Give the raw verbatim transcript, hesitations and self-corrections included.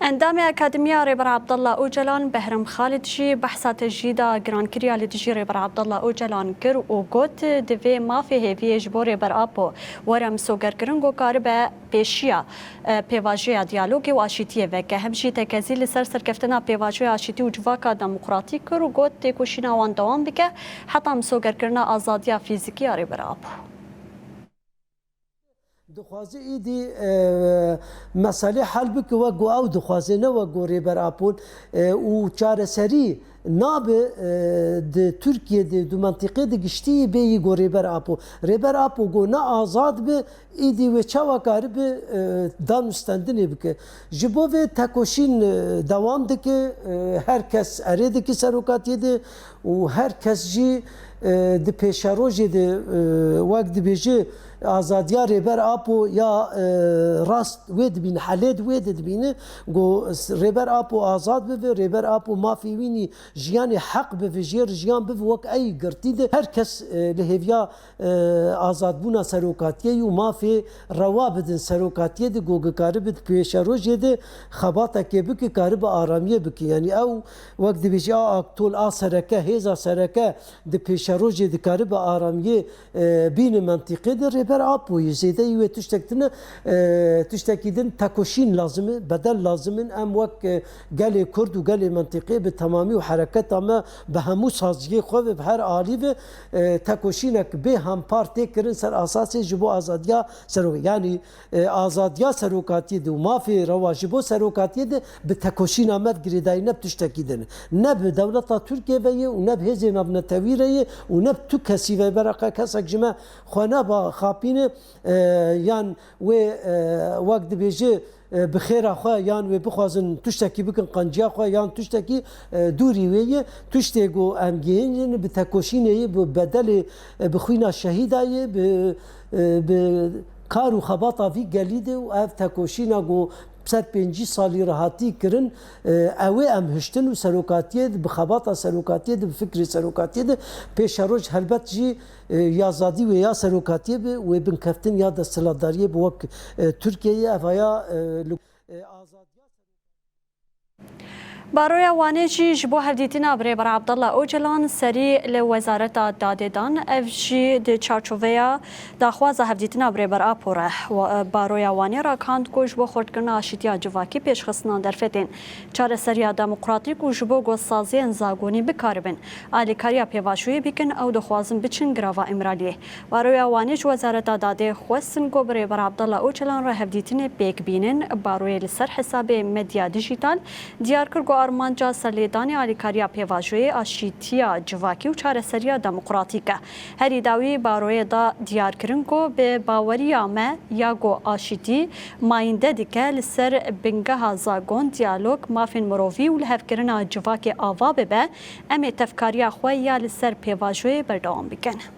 Endamê Akademiya Rêber Abdullah Ocalan Behram Xalid jî behsa tecrîda girankiriya li dijî Rêber Abdullah Ocalan kir û got, divê mafê hêviyê ji bo Rêber Apo were misogerkirin ku karibe pêşiya, e, pêvajoya diyalogê û aşîtiyê veke. Hem jî tekezî li ser serkeftina pêvajoya aşîtî û civaka demokratîk kir û got, têkoşîna wan dewam bike heta misogerkirina azadiya fîzîkî ya Rêber Apo. Dixwaze êdî, e, meselê hel bike wek ku ew dixwaze, ne wek ku Rêber Apo, e, û çareserî nabe, e, di Tirkiyê de, di mentiqê de giştî bêyî ku Rêber Apo. Rêber Apo ku ne azad be, êdî wê çawa karibe, e, danûstendinê bike. Ji bo vê tekoşîn, e, dewam dike, e, her kes erê dike serokatiyê de û her kes jî, e, di pêşerojê de, e, wek dibêje, azadiya Rêber Apo ya, e, rast wê dibîne, helê di wê de dibîne. Ku Rêber Apo azad bibe, Rêber Apo mafê wînî jiyanê heq bibe, jêr jiyan bibe wek ey girtî de. Her kes, e, li hêviya, e, azadbûna serokatiyê û mafê rewa bidin serokatiyê de, ku karibe di pêşerojê de xebatekê bike, karibe aramiyê bike. Yanî ew wek dibêje a aktol a sereke, hêza sereke di pêşerojê dikaribe aramiyê, e, bîne mentiqê de Rêber Apo ye. Zêdeyî wê tiştek tine, e, tiştekî din tekoşîn lazim e, bedel lazim in. Em wek, e, gelê Kurd û gelê mentiqê bi temamî û hereketa me bi hemû saziyê xwe ve, bi her alî ve, e, tekoşînek bê hempar tê kirin ser asasê ji bo azadiya serokê. Yanî, e, azadiya serokatiyê de û mafê rewa ji bo serokatiyê de bi tekoşîna me ve girêdayî ne bi tiştekî din e. Ne bi dewleta Tirkiye ve ye û ne bi hêzên navnetewî re ye û ne bi tu kesî ve. Beraqa kesek ji me xwe neba xapîne, e, yan wê, e, wek dibêje, e, bi xêra xwe yan wê bixwazin tiştekî bikin qenciya xwe yan tiştekî, e, dûrî wê ye. Tiştê ku em gihînin bi tekoşînê ye, bi bedelê, e, bi xwîna şehîda ye, bi, e, bi kar û xebata vî gelî de û ev tekoşîna ku ser pêncî salî re hatî kirin, e, ew ê em hiştin û serokatiyê de, bi xebata serokatiyê de, bi fikrê serokatiyê de pêşeroj helbet jî, e, ya zadî wê ya serokatiyê bi wê binkeftin ya desthilatdariyê bi wek, e, Tirkiyeyê ev haya, e, li, e, azadiya Baroya Wanê jî ji bo hevdîtina bi Rêber Abdullah Ocalan serî li Wezareta Dadê dan. Ev jî di çarçoveya daxwaza hevdîtina bi Rêber Apo re. Wa-, Baroya Wanê rakand ku ji bo xurtkirina aşîtiya civakî pêşxistina derfetên çareseriya demokratîk û ji bo ku saziyên zagonî bikaribin alîkariya pêvajoyê bikin, ew dixwazin biçin girava Îmraliyê. Baroya Wanê ji Wezareta Dadê xwestin ku bi Rêber Abdullah Ocalan re hevdîtinê pêk bînin. Baroyê li ser hesabê medya dijîtal diyar kir ku armanca serlêdanê alîkariya pêvajoyê, aşîtiya civakî û çareseriya demokratîk e. Herî dawî baroyê da diyarkirin ku bi baweriya me ya ku aşîtî mayînde dike li ser bingeha zagon, diyalog, mafên mirovî û lihevkirina civakê ava bibe, em ê tevkariya xwe ya li ser pêvajoyê berdewam bikin.